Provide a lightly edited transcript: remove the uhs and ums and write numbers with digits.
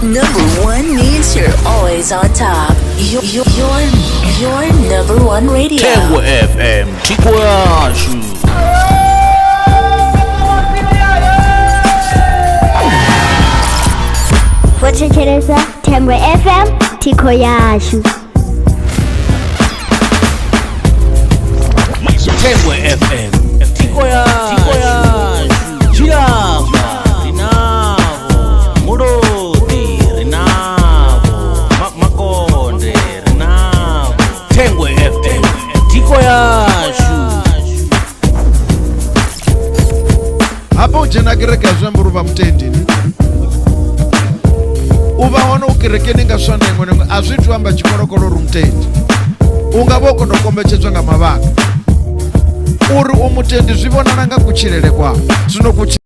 Number one means you're always on top. Your number one radio. Thengwe FM thikho yashu. Vho thetshelesa Thengwe FM thikho yashu. Thengwe FM thikho yashu. Tshilamba ri navho, Mulodi ri navho, Makonde ri navho. Thengwe FM thikho yashu. Hafha u dzhena kereke a zwi amba uri u vha mutendi. U vha hone u kerekeni nga swanda iṅwe na iṅwe a zwi tu amba tshikolokolo uri u mutendi. U nga vha u kono kombetshedzwa nga mavhaka uri u mutendi, zwi vhonala nga kutshilele kwao. Zwino kutshilele